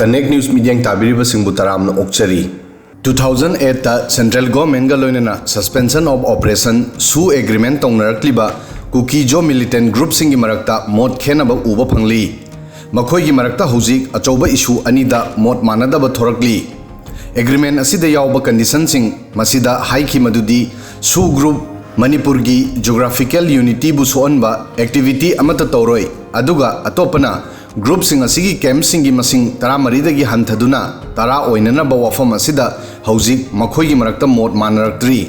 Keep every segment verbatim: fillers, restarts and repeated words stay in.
Connect News ꯃꯤꯠꯌꯦꯡ ꯇꯥꯕꯤꯔꯤꯕꯁꯤꯡꯕꯨ ꯇꯔꯥꯝꯅ ꯑꯣꯛꯆꯔꯤ꯫ Two thousand eight ꯇ Central Government ꯒ ꯂꯣꯏꯅꯅ Suspension of Operation, ꯁꯨ Agreement ꯇꯧꯅꯔꯛꯂꯤꯕ ꯀꯨꯀꯤ ꯖꯣ militant group ꯁꯤꯡꯒꯤ ꯃꯔꯛꯇ ꯃꯣꯠ ꯈꯦꯟꯅꯕ ꯎꯕ ꯐꯪꯂꯤ꯫ ꯃꯈꯣꯏꯒꯤ ꯃꯔꯛꯇ ꯍꯧꯖꯤꯛ ꯑꯆꯧꯕ issue ꯑꯅꯤꯗ ꯃꯣꯠ ꯃꯥꯟꯅꯗꯕ ꯊꯣꯔꯛꯂꯤ꯫ Agreement ꯑꯁꯤꯗ ꯌꯥꯎꯕ condition ꯁꯤꯡ ꯃꯁꯤꯗ ꯍꯥꯏꯈꯤ ꯃꯗꯨꯗꯤ ꯁꯨ group ꯃꯅꯤꯄꯨꯔꯒꯤ geographical unity ꯕꯨ ꯁꯣꯛꯍꯟꯕ activity ꯑꯃꯠꯇ ꯇꯧꯔꯣꯏ, ꯑꯗꯨꯒ ꯑꯇꯣꯞꯄꯅ group ꯁꯤꯡ ꯑꯁꯤꯒꯤ camp ꯁꯤꯡꯒꯤ ꯃꯁꯤꯡ ꯇꯔꯥꯃꯔꯤꯗꯒꯤ ꯍꯟꯊꯗꯨꯅ ꯇꯔꯥ ꯑꯣꯏꯅꯅꯕ ꯋꯥꯐꯝ ꯑꯁꯤꯗ ꯍꯧꯖꯤꯛ ꯃꯈꯣꯏꯒꯤ ꯃꯔꯛꯇ ꯃꯣꯠ ꯃꯥꯟꯅꯔꯛꯇ꯭ꯔꯤ꯫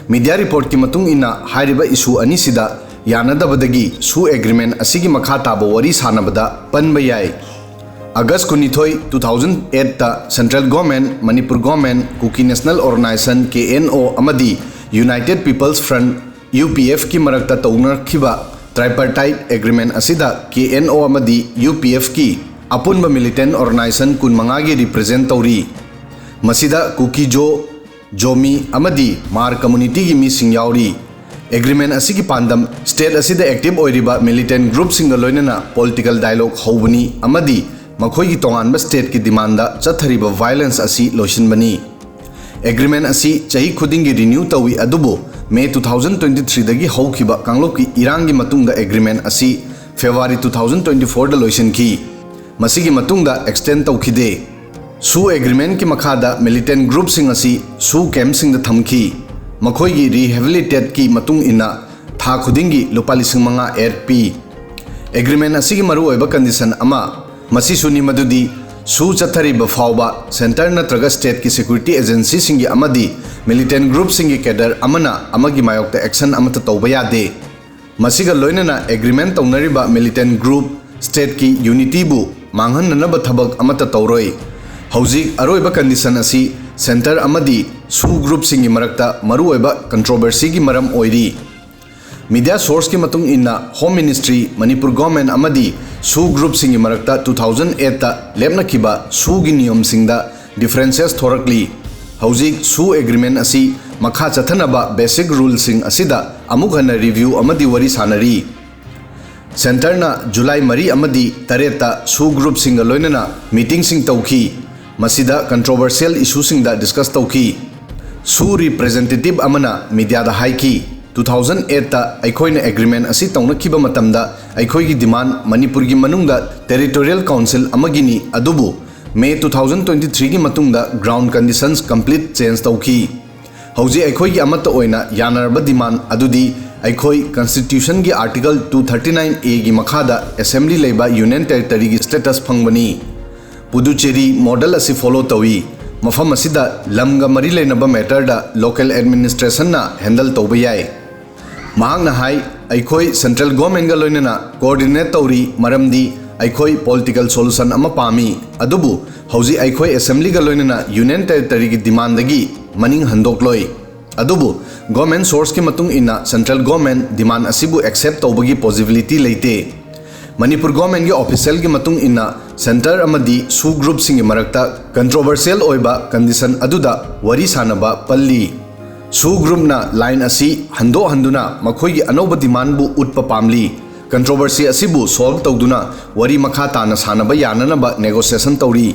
Media report ꯀꯤ ꯃꯇꯨꯡ ꯏꯟꯅ, ꯍꯥꯏꯔꯤꯕ issue ꯑꯅꯤꯁꯤꯗ ꯌꯥꯅꯗꯕꯗꯒꯤ ꯁꯨ Agreement ꯑꯁꯤꯒꯤ ꯃꯈꯥ ꯇꯥꯕ ꯋꯥꯔꯤ ꯁꯥꯅꯕꯗ ꯄꯟꯕ ꯌꯥꯏ꯫ August ꯀꯨꯟꯅꯤꯊꯣꯏ, two thousand eight ꯇ Central Government, Manipur Government, Kuki National Organisation, K N O, ꯑꯃꯗꯤ United People's Front, U P F ꯀꯤ ꯃꯔꯛꯇ ꯇꯧꯅꯈꯤꯕ Tripartite Agreement ꯑꯁꯤꯗ K N O ꯑꯃꯗꯤ U P F ꯀꯤ ꯑꯄꯨꯟꯕ militant organisation ꯀꯨꯟꯃꯉꯥꯒꯤ represent ꯇꯧꯔꯤ꯫ ꯃꯁꯤꯗ ꯀꯨꯀꯤ ꯖꯣ, ꯖꯣꯃꯤ ꯑꯃꯗꯤ ꯍꯃꯥꯔ community ꯒꯤ ꯃꯤꯁꯤꯡ ꯌꯥꯎꯔꯤ꯫ Agreement ꯑꯁꯤꯒꯤ ꯄꯥꯟꯗꯝ state ꯑꯁꯤꯗ active ꯑꯣꯏꯔꯤꯕ militant group ꯁꯤꯡꯒ ꯂꯣꯏꯅꯅ political dialogue ꯍꯧꯕꯅꯤ ꯑꯃꯗꯤ ꯃꯈꯣꯏꯒꯤ ꯇꯣꯉꯥꯟꯕ state ꯀꯤ demand ꯆꯠꯊꯔꯤꯕ violence ꯑꯁꯤ ꯂꯣꯏꯁꯤꯟꯕꯅꯤ꯫ Agreement ꯑꯁꯤ ꯆꯍꯤ ꯈꯨꯗꯤꯡꯒꯤ renew ꯇꯧꯏ, ꯑꯗꯨꯕꯨ May two thousand twenty three ꯗꯒꯤ ꯍꯧꯈꯤꯕ ꯀꯥꯡꯂꯨꯞꯀꯤ ꯏꯔꯥꯡꯒꯤ ꯃꯇꯨꯡꯗ agreement ꯑꯁꯤ February two thousand twenty four ꯗ ꯂꯣꯏꯁꯤꯟꯈꯤ꯫ ꯃꯁꯤꯒꯤ ꯃꯇꯨꯡꯗ extend ꯇꯧꯈꯤꯗꯦ꯫ ꯁꯨ Agreement ꯀꯤ ꯃꯈꯥꯗ militant group ꯁꯤꯡ ꯑꯁꯤ ꯁꯨ camp ꯁꯤꯡꯗ ꯊꯝꯈꯤ꯫ ꯃꯈꯣꯏꯒꯤ rehabilitate ꯀꯤ ꯃꯇꯨꯡ ꯏꯟꯅ ꯊꯥ ꯈꯨꯗꯤꯡꯒꯤ ꯂꯨꯄꯥ ꯂꯤꯁꯤꯡ ꯃꯉꯥ aid ꯄꯤ꯫ Agreement ꯑꯁꯤꯒꯤ ꯃꯔꯨꯑꯣꯏꯕ condition ꯑꯃ ꯃꯁꯤꯁꯨꯅꯤ, ꯃꯗꯨꯗꯤ ꯁꯨ ꯆꯠꯊꯔꯤꯕ ꯐꯥꯎꯕ centre ꯅꯠꯇ꯭ꯔꯒ state ꯀꯤ security agency ꯁꯤꯡꯒꯤ ꯑꯃꯗꯤ militant group ꯁꯤꯡꯒꯤ cadre ꯑꯃꯅ ꯑꯃꯒꯤ ꯃꯥꯌꯣꯛꯇ action ꯑꯃꯠꯇ ꯇꯧꯕ ꯌꯥꯗꯦ꯫ ꯃꯁꯤꯒ ꯂꯣꯏꯅꯅ agreement ꯇꯧꯅꯔꯤꯕ militant group state ꯀꯤ unity ꯕꯨ ꯃꯥꯡꯍꯟꯅꯅꯕ ꯊꯕꯛ ꯑꯃꯠꯇ ꯇꯧꯔꯣꯏ꯫ ꯍꯧꯖꯤꯛ ꯑꯔꯣꯏꯕ condition ꯑꯁꯤ centre ꯑꯃꯗꯤ ꯁꯨ group ꯁꯤꯡꯒꯤ ꯃꯔꯛꯇ ꯃꯔꯨꯑꯣꯏꯕ controversy ꯒꯤ ꯃꯔꯝ ꯑꯣꯏꯔꯤ꯫ Media source ꯀꯤ ꯃꯇꯨꯡ ꯏꯟꯅ, Home Ministry, Manipur Government ꯑꯃꯗꯤ ꯁꯨ group ꯁꯤꯡꯒꯤ ꯃꯔꯛꯇ two thousand eight ꯇ ꯂꯦꯞꯅꯈꯤꯕ ꯁꯨꯒꯤ ꯅꯤꯌꯝꯁꯤꯡꯗ differences ꯊꯣꯔꯛꯂꯤ꯫ ꯍꯧꯖꯤꯛ ꯁꯨ Agreement ꯑꯁꯤ ꯃꯈꯥ ꯆꯠꯊꯅꯕ basic rule ꯁꯤꯡ ꯑꯁꯤꯗ ꯑꯃꯨꯛ ꯍꯟꯅ review ꯑꯃꯗꯤ ꯋꯥꯔꯤ ꯁꯥꯅꯔꯤ꯫ ꯁꯦꯟꯇꯔꯅ ꯖꯨꯂꯥꯏ ꯃꯔꯤ ꯑꯃꯗꯤ ꯇꯔꯦꯠꯇ ꯁꯨ ꯒ꯭ꯔꯨꯞꯁꯤꯡꯒ ꯂꯣꯏꯅꯅ ꯃꯤꯇꯤꯡꯁꯤꯡ ꯇꯧꯈꯤ꯫ ꯃꯁꯤꯗ ꯀꯟꯇ꯭ꯔꯣꯚꯔꯁꯤꯌꯦꯜ ꯏꯁꯨꯁꯤꯡꯗ ꯗꯤꯁꯀꯁ ꯇꯧꯈꯤ꯫ ꯁꯨ ꯔꯤꯄ꯭ꯔꯦꯖꯦꯟꯇꯦꯇꯤꯚ ꯑꯃꯅ ꯃꯤꯗꯤꯌꯥꯗ ꯍꯥꯏꯈꯤ, "ꯇꯨ ꯊꯥꯎꯖꯟ ꯑꯦꯠꯇ ꯑꯩꯈꯣꯏꯅ ꯑꯦꯒ꯭ꯔꯤꯃꯦꯟ ꯑꯁꯤ ꯇꯧꯅꯈꯤꯕ ꯃꯇꯝꯗ ꯑꯩꯈꯣꯏꯒꯤ ꯗꯤꯃꯥꯟ ꯃꯅꯤꯄꯨꯔꯒꯤ ꯃꯅꯨꯡꯗ ꯇꯦꯔꯤꯇꯣꯔꯤꯌꯦꯜ ꯀꯥꯎꯟꯁꯤꯜ ꯑꯃꯒꯤꯅꯤ, ꯑꯗꯨꯕꯨ ꯃꯦ ꯇꯨ ꯊꯥꯎꯖꯟ ꯇ꯭ꯋꯦꯟꯇꯤ ꯊ꯭ꯔꯤꯒꯤ ꯃꯇꯨꯡꯗ ꯒ꯭ꯔꯥꯎꯟ ꯀꯟꯗꯤꯁꯟꯁ ꯀꯝꯄ꯭ꯂꯤꯠ ꯆꯦꯟꯖ ꯇꯧꯈꯤ꯫ ꯍꯧꯖꯤꯛ ꯑꯩꯈꯣꯏꯒꯤ ꯑꯃꯠꯇ ꯑꯣꯏꯅ ꯌꯥꯅꯔꯕ ꯗꯤꯃꯥꯟ ꯑꯗꯨꯗꯤ ꯑꯩꯈꯣꯏ ꯀꯟꯁꯇꯤꯇ꯭ꯌꯨꯁꯟꯒꯤ ꯑꯥꯔꯇꯤꯀꯜ ꯇꯨ ꯊꯥꯔꯇꯤ ꯅꯥꯏꯟ ꯑꯦꯒꯤ ꯃꯈꯥꯗ ꯑꯦꯁꯦꯝꯕ꯭ꯂꯤ ꯂꯩꯕ ꯌꯨꯅꯤꯌꯟ ꯇꯦꯔꯤꯇꯔꯤꯒꯤ ꯁ꯭ꯇꯦꯇꯁ ꯐꯪꯕꯅꯤ꯫ ꯄꯨꯗꯨꯆꯦꯔꯤ ꯃꯣꯗꯦꯜ ꯑꯁꯤ ꯐꯣꯂꯣ ꯇꯧꯏ꯫ ꯃꯐꯝ ꯑꯁꯤꯗ ꯂꯝꯒ ꯃꯔꯤ ꯂꯩꯅꯕ ꯃꯦꯇꯔꯗ ꯂꯣꯀꯦꯜ ꯑꯦꯗꯃꯤꯅꯤꯁꯇ꯭ꯔꯦꯁꯟꯅ ꯍꯦꯟꯗꯜ ꯇꯧꯕ ꯌꯥꯏ꯫" ꯃꯍꯥꯛꯅ ꯍꯥꯏ, "ꯑꯩꯈꯣꯏ ꯁꯦꯟꯇ꯭ꯔꯦꯜ ꯒꯣꯔꯃꯦꯟꯒ ꯂꯣꯏꯅꯅ ꯀꯣꯑꯣꯔꯗꯤꯅꯦꯠ ꯇꯧꯔꯤ, ꯃꯔꯝꯗꯤ ꯑꯩꯈꯣꯏ ꯄꯣꯂꯤꯇꯤꯀꯦꯜ ꯁꯣꯂꯨꯁꯟ ꯑꯃ ꯄꯥꯝꯃꯤ꯫ ꯑꯗꯨꯕꯨ ꯍꯧꯖꯤꯛ ꯑꯩꯈꯣꯏ ꯑꯦꯁꯦꯝꯕ꯭ꯂꯤꯒ ꯂꯣꯏꯅꯅ ꯌꯨꯅꯤꯌꯟ ꯇꯦꯔꯤꯇꯔꯤꯒꯤ ꯗꯤꯃꯥꯟꯗꯒꯤ ꯃꯅꯤꯡ ꯍꯟꯗꯣꯛꯂꯣꯏ꯫ ꯑꯗꯨꯕꯨ ꯒꯣꯔꯃꯦꯟ ꯁꯣꯔꯁꯀꯤ ꯃꯇꯨꯡ ꯏꯟꯅ ꯁꯦꯟꯇ꯭ꯔꯦꯜ ꯒꯣꯔꯃꯦꯟ ꯗꯤꯃꯥꯟ ꯑꯁꯤꯕꯨ ꯑꯦꯛꯁꯦꯞ ꯇꯧꯕꯒꯤ ꯄꯣꯖꯤꯕꯤꯂꯤꯇꯤ ꯂꯩꯇꯦ꯫" ꯃꯅꯤꯄꯨꯔ ꯒꯣꯔꯃꯦꯟꯒꯤ ꯑꯣꯐꯤꯁꯤꯌꯦꯜꯒꯤ ꯃꯇꯨꯡ ꯏꯟꯅ ꯁꯦꯟꯇꯔ ꯑꯃꯗꯤ ꯁꯨ ꯒ꯭ꯔꯨꯞꯁꯤꯡꯒꯤ ꯃꯔꯛꯇ ꯀꯟꯇ꯭ꯔꯣꯚꯔꯁꯤꯌꯦꯜ ꯑꯣꯏꯕ ꯀꯟꯗꯤꯁꯟ ꯑꯗꯨꯗ ꯋꯥꯔꯤ ꯁꯥꯅꯕ ꯄꯜꯂꯤ꯫ ꯁꯨ ꯒ꯭ꯔꯨꯞꯅ ꯂꯥꯏꯟ ꯑꯁꯤ ꯍꯟꯗꯣꯛ ꯍꯟꯗꯨꯅ ꯃꯈꯣꯏꯒꯤ ꯑꯅꯧꯕ ꯗꯤꯃꯥꯟꯕꯨ ꯎꯠꯄ ꯄꯥꯝꯂꯤ꯫ ꯀꯟꯇ꯭ꯔꯣꯚꯔꯁꯤ ꯑꯁꯤꯕꯨ ꯁꯣꯜꯕ ꯇꯧꯗꯨꯅ ꯋꯥꯔꯤ ꯃꯈꯥ ꯇꯥꯅ ꯁꯥꯅꯕ ꯌꯥꯅꯅꯕ ꯅꯦꯒꯣꯁꯤꯌꯦꯁꯟ ꯇꯧꯔꯤ꯫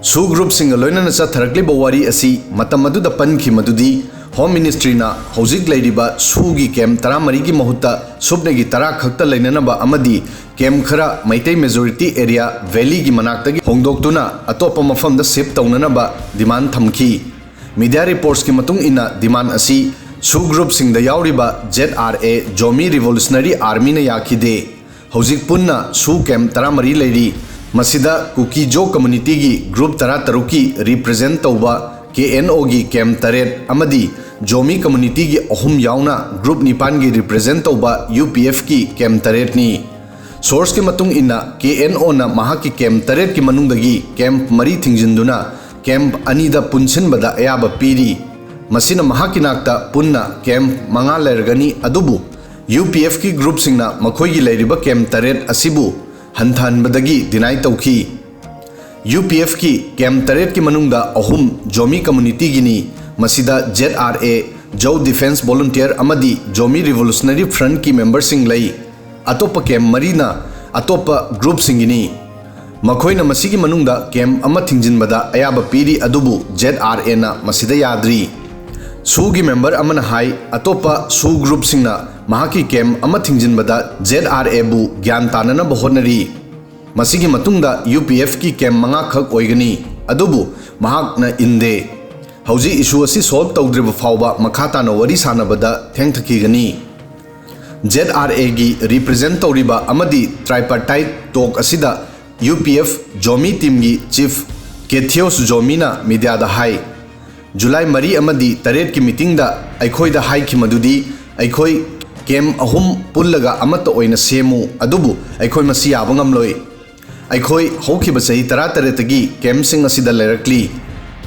ꯁꯨ ꯒ꯭ꯔꯨꯞꯁꯤꯡꯒ ꯂꯣꯏꯅꯅ ꯆꯠꯊꯔꯛꯂꯤꯕ ꯋꯥꯔꯤ ꯑꯁꯤ ꯃꯇꯝ ꯑꯗꯨꯗ ꯄꯟꯈꯤ ꯃꯗꯨꯗꯤ ꯍꯣꯝ ꯃꯤꯅꯤꯁꯇ꯭ꯔꯤꯅ ꯍꯧꯖꯤꯛ ꯂꯩꯔꯤꯕ ꯁꯨꯒꯤ ꯀꯦꯝꯞ ꯇꯔꯥꯃꯔꯤꯒꯤ ꯃꯍꯨꯠꯇ ꯁꯨꯞꯅꯒꯤ ꯇꯔꯥ ꯈꯛꯇ ꯂꯩꯅꯅꯕ ꯑꯃꯗꯤ ꯀꯦꯝꯞ ꯈꯔ ꯃꯩꯇꯩ ꯃꯦꯖꯣꯔꯤꯇꯤ ꯑꯦꯔꯤꯌꯥ ꯚꯦꯂꯤꯒꯤ ꯃꯅꯥꯛꯇꯒꯤ ꯍꯣꯡꯗꯣꯛꯇꯨꯅ ꯑꯇꯣꯞꯄ ꯃꯐꯝꯗ ꯁꯤꯐ ꯇꯧꯅꯅꯕ ꯗꯤꯃꯥꯟ ꯊꯝꯈꯤ꯫ ꯃꯤꯗꯤꯌꯥ ꯔꯤꯄꯣꯔꯠꯁꯀꯤ ꯃꯇꯨꯡ ꯏꯟꯅ ꯗꯤꯃꯥꯟ ꯑꯁꯤ ꯁꯨ ꯒ꯭ꯔꯨꯞꯁꯤꯡꯗ ꯌꯥꯎꯔꯤꯕ Z R A, Zomi revolutionary ꯑꯥꯔꯃꯤꯅ ꯌꯥꯈꯤꯗꯦ꯫ ꯍꯧꯖꯤꯛ ꯄꯨꯟꯅ ꯁꯨ ꯀꯦꯝꯞ ꯇꯔꯥꯃꯔꯤ ꯂꯩꯔꯤ꯫ ꯃꯁꯤꯗ ꯀꯨꯀꯤ ꯖꯣ ꯀꯝꯃꯨꯅꯤꯇꯤꯒꯤ ꯒ꯭ꯔꯨꯞ ꯇꯔꯥꯇꯔꯨꯛꯀꯤ ꯔꯤꯄ꯭ꯔꯦꯖꯦꯟ ꯇꯧꯕ ꯀꯦ ꯑꯦꯟ ꯑꯣꯒꯤ ꯀꯦꯝꯞ ꯇꯔꯦꯠ ꯑꯃꯗꯤ ꯖꯣꯃꯤ ꯀꯝꯃꯨꯅꯤꯇꯤꯒꯤ ꯑꯍꯨꯝ ꯌꯥꯎꯅ ꯒ꯭ꯔꯨꯞ ꯅꯤꯄꯥꯟꯒꯤ ꯔꯤꯄ꯭ꯔꯦꯖꯦꯟ ꯇꯧꯕ ꯌꯨ ꯄꯤ ꯑꯦꯐꯀꯤ ꯀꯦꯝꯞ ꯇꯔꯦꯠꯅꯤ꯫ ꯁꯣꯔꯁꯀꯤ ꯃꯇꯨꯡ ꯏꯟꯅ, ꯀꯦ ꯑꯦꯟ ꯑꯣꯅ ꯃꯍꯥꯛꯀꯤ ꯀꯦꯝꯞ ꯇꯔꯦꯠꯀꯤ ꯃꯅꯨꯡꯗꯒꯤ ꯀꯦꯝꯞ ꯃꯔꯤ ꯊꯤꯡꯖꯤꯟꯗꯨꯅ ꯀꯦꯝꯞ ꯑꯅꯤꯗ ꯄꯨꯟꯁꯤꯟꯕꯗ ꯑꯌꯥꯕ ꯄꯤꯔꯤ꯫ ꯃꯁꯤꯅ ꯃꯍꯥꯛꯀꯤ ꯅꯥꯛꯇ ꯄꯨꯟꯅ ꯀꯦꯝꯞ ꯃꯉꯥ ꯂꯩꯔꯒꯅꯤ, ꯑꯗꯨꯕꯨ ꯌꯨ ꯄꯤ ꯑꯦꯐꯀꯤ ꯒ꯭ꯔꯨꯞꯁꯤꯡꯅ ꯃꯈꯣꯏꯒꯤ ꯂꯩꯔꯤꯕ ꯀꯦꯝꯞ ꯇꯔꯦꯠ ꯑꯁꯤꯕꯨ ꯍꯟꯊꯍꯟꯕꯗꯒꯤ ꯗꯤꯅꯥꯏ ꯇꯧꯈꯤ꯫ ꯌꯨ ꯄꯤ ꯑꯦꯐꯀꯤ ꯀꯦꯝꯞ ꯇꯔꯦꯠꯀꯤ ꯃꯅꯨꯡꯗ ꯑꯍꯨꯝ ꯖꯣꯃꯤ ꯀꯝꯃꯨꯅꯤꯇꯤꯒꯤꯅꯤ꯫ ꯃꯁꯤꯗ Z R A, Zou defence volunteer ꯑꯃꯗꯤ ꯖꯣꯃꯤ ꯔꯤꯚꯣꯂꯨꯁꯅꯔꯤ ꯐ꯭ꯔꯟꯠꯀꯤ ꯃꯦꯝꯕꯔꯁꯤꯡ ꯂꯩ꯫ ꯑꯇꯣꯞꯄ ꯀꯦꯝ ꯃꯔꯤꯅ ꯑꯇꯣꯞꯄ ꯒ꯭ꯔꯨꯞꯁꯤꯡꯒꯤꯅꯤ꯫ ꯃꯈꯣꯏꯅ ꯃꯁꯤꯒꯤ ꯃꯅꯨꯡꯗ ꯀꯦꯝ ꯑꯃ ꯊꯤꯡꯖꯤꯟꯕꯗ ꯑꯌꯥꯕ ꯄꯤꯔꯤ, ꯑꯗꯨꯕꯨ ꯖꯦꯗ ꯑꯥꯔ ꯑꯦꯅ ꯃꯁꯤꯗ ꯌꯥꯗ꯭ꯔꯤ꯫ ꯁꯨꯒꯤ ꯃꯦꯝꯕꯔ ꯑꯃꯅ ꯍꯥꯏ, ꯑꯇꯣꯞꯄ ꯁꯨ ꯒ꯭ꯔꯨꯞꯁꯤꯡꯅ ꯃꯍꯥꯛꯀꯤ ꯀꯦꯝ ꯑꯃ ꯊꯤꯡꯖꯤꯟꯕꯗ ꯖꯦꯗ ꯑꯥꯔ ꯑꯦꯕꯨ ꯒ꯭ꯌꯥꯟ ꯇꯥꯅꯅꯕ ꯍꯣꯠꯅꯔꯤ꯫ ꯃꯁꯤꯒꯤ ꯃꯇꯨꯡꯗ ꯌꯨ ꯄꯤ ꯑꯦꯐꯀꯤ ꯀꯦꯝ ꯃꯉꯥꯈꯛ ꯑꯣꯏꯒꯅꯤ, ꯑꯗꯨꯕꯨ ꯃꯍꯥꯛꯅ ꯏꯟꯗꯦ꯫ ꯍꯧꯖꯤꯛ ꯏꯁꯨ ꯑꯁꯤ ꯁꯣꯜꯕ ꯇꯧꯗ꯭ꯔꯤꯕ ꯐꯥꯎꯕ ꯃꯈꯥ ꯇꯥꯅ ꯋꯥꯔꯤ ꯁꯥꯟꯅꯕꯗ ꯊꯦꯡꯊꯈꯤꯒꯅꯤ꯫ ꯖꯦꯗ ꯑꯥꯔ ꯑꯦꯒꯤ ꯔꯤꯄ꯭ꯔꯖꯦꯟ ꯇꯧꯔꯤꯕ ꯑꯃꯗꯤ ꯇ꯭ꯔꯥꯏꯄꯥꯔꯇꯥꯏꯠ ꯇꯣꯛ ꯑꯁꯤꯗ ꯌꯨ ꯄꯤ ꯑꯦꯐ ꯖꯣꯃꯤ ꯇꯤꯝꯒꯤ ꯆꯤꯐ ꯀꯦꯊꯤꯌꯣꯁ ꯖꯣꯃꯤꯅ ꯃꯤꯗꯤꯌꯥꯗ ꯍꯥꯏ, ꯖꯨꯂꯥꯏ ꯃꯔꯤ ꯑꯃꯗꯤ ꯇꯔꯦꯠꯀꯤ ꯃꯤꯇꯤꯡꯗ ꯑꯩꯈꯣꯏꯗ ꯍꯥꯏꯈꯤ ꯃꯗꯨꯗꯤ ꯑꯩꯈꯣꯏ ꯀꯦꯝ ꯑꯍꯨꯝ ꯄꯨꯜꯂꯒ ꯑꯃꯠꯇ ꯑꯣꯏꯅ ꯁꯦꯝꯃꯨ, ꯑꯗꯨꯕꯨ ꯑꯩꯈꯣꯏ ꯃꯁꯤ ꯌꯥꯕ ꯉꯝꯂꯣꯏ꯫ ꯑꯩꯈꯣꯏ ꯍꯧꯈꯤꯕ ꯆꯍꯤ ꯇꯔꯥꯇꯔꯦꯠꯇꯒꯤ ꯀꯦꯝꯁꯤꯡ ꯑꯁꯤꯗ ꯂꯩꯔꯛꯂꯤ꯫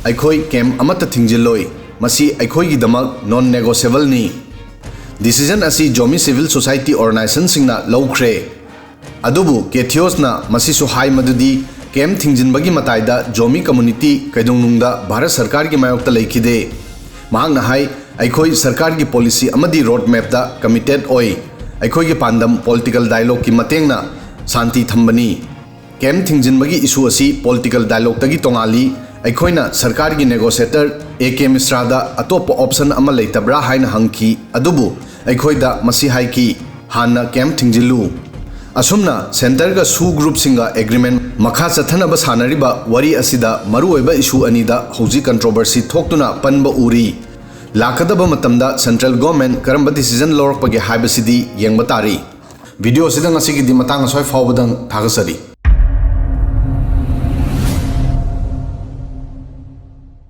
ꯑꯩꯈꯣꯏ ꯀꯦꯝ ꯑꯃꯠꯇ ꯊꯤꯡꯖꯤꯜꯂꯣꯏ꯫ ꯃꯁꯤ ꯑꯩꯈꯣꯏꯒꯤꯗꯃꯛ ꯅꯣꯟ ꯅꯦꯒꯣꯁꯤꯌꯦꯕꯜꯅꯤ꯫ ꯗꯤꯁꯤꯖꯟ ꯑꯁꯤ ꯖꯣꯃꯤ ꯁꯤꯚꯤꯜ ꯁꯣꯁꯥꯏꯇꯤ ꯑꯣꯔꯒꯅꯥꯏꯖꯦꯁꯟꯁꯤꯡꯅ ꯂꯧꯈ꯭ꯔꯦ꯫ ꯑꯗꯨꯕꯨ ꯀꯦꯊꯤꯌꯣꯁꯅ ꯃꯁꯤꯁꯨ ꯍꯥꯏ ꯃꯗꯨꯗꯤ ꯀꯦꯝ ꯊꯤꯡꯖꯤꯟꯕꯒꯤ ꯃꯇꯥꯏꯗ ꯖꯣꯃꯤ ꯀꯝꯃꯨꯅꯤꯇꯤ ꯀꯩꯗꯧꯅꯨꯡꯗ ꯚꯥꯔꯠ ꯁꯔꯀꯥꯔꯒꯤ ꯃꯥꯌꯣꯛꯇ ꯂꯩꯈꯤꯗꯦ꯫ ꯃꯍꯥꯛꯅ ꯍꯥꯏ, ꯑꯩꯈꯣꯏ ꯁꯔꯀꯥꯔꯒꯤ ꯄꯣꯂꯤꯁꯤ ꯑꯃꯗꯤ ꯔꯣꯗ ꯃꯦꯞꯇ ꯀꯃꯤꯇꯦꯠ ꯑꯣꯏ꯫ ꯑꯩꯈꯣꯏꯒꯤ ꯄꯥꯟꯗꯝ ꯄꯣꯂꯤꯇꯤꯀꯦꯜ ꯗꯥꯏꯂꯣꯒꯀꯤ ꯃꯇꯦꯡꯅ ꯁꯥꯟꯇꯤ ꯊꯝꯕꯅꯤ꯫ ꯀꯦꯝ ꯊꯤꯡꯖꯤꯟꯕꯒꯤ ꯏꯁꯨ ꯑꯁꯤ ꯄꯣꯂꯤꯇꯤꯀꯦꯜ ꯗꯥꯏꯂꯣꯒꯇꯒꯤ ꯇꯣꯉꯥꯜꯂꯤ꯫ ꯑꯩꯈꯣꯏꯅ ꯁꯔꯀꯥꯔꯒꯤ ꯅꯦꯒꯣꯁꯤꯌꯦꯇꯔ ꯑꯦ ꯀꯦ ꯃꯤꯁ꯭ꯔꯥꯗ ꯑꯇꯣꯞꯄ ꯑꯣꯞꯁꯟ ꯑꯃ ꯂꯩꯇꯕ꯭ꯔꯥ ꯍꯥꯏꯅ ꯍꯪꯈꯤ, ꯑꯗꯨꯕꯨ ꯑꯩꯈꯣꯏꯗ ꯃꯁꯤ ꯍꯥꯏꯈꯤ, ꯍꯥꯟꯅ ꯀꯦꯝ ꯊꯤꯡꯖꯤꯜꯂꯨ꯫ ꯑꯁꯨꯝꯅ ꯁꯦꯟꯇꯔꯒ ꯁꯨ ꯒ꯭ꯔꯨꯞꯁꯤꯡꯒ ꯑꯦꯒ꯭ꯔꯤꯃꯦꯟ ꯃꯈꯥ ꯆꯠꯊꯅꯕ ꯁꯥꯟꯅꯔꯤꯕ ꯋꯥꯔꯤ ꯑꯁꯤꯗ ꯃꯔꯨꯑꯣꯏꯕ ꯏꯁꯨ ꯑꯅꯤꯗ ꯍꯧꯖꯤꯛ ꯀꯟꯇ꯭ꯔꯣꯚꯔꯁꯤ ꯊꯣꯛꯇꯨꯅ ꯄꯟꯕ ꯎꯔꯤ꯫ ꯂꯥꯛꯀꯗꯕ ꯃꯇꯝꯗ ꯁꯦꯟꯇ꯭ꯔꯦꯜ ꯒꯣꯔꯃꯦꯟ ꯀꯔꯝꯕ ꯗꯤꯁꯤꯖꯟ ꯂꯧꯔꯛꯄꯒꯦ ꯍꯥꯏꯕꯁꯤꯗꯤ ꯌꯦꯡꯕ ꯇꯥꯔꯤ꯫ ꯚꯤꯗꯤꯑꯣ ꯑꯁꯤꯗ ꯉꯁꯤꯒꯤꯗꯤ ꯃꯇꯥꯡ ꯑꯁ꯭ꯋꯥꯏ ꯐꯥꯎꯕꯗꯪ꯫ ꯊꯥꯒꯠꯆꯔꯤ꯫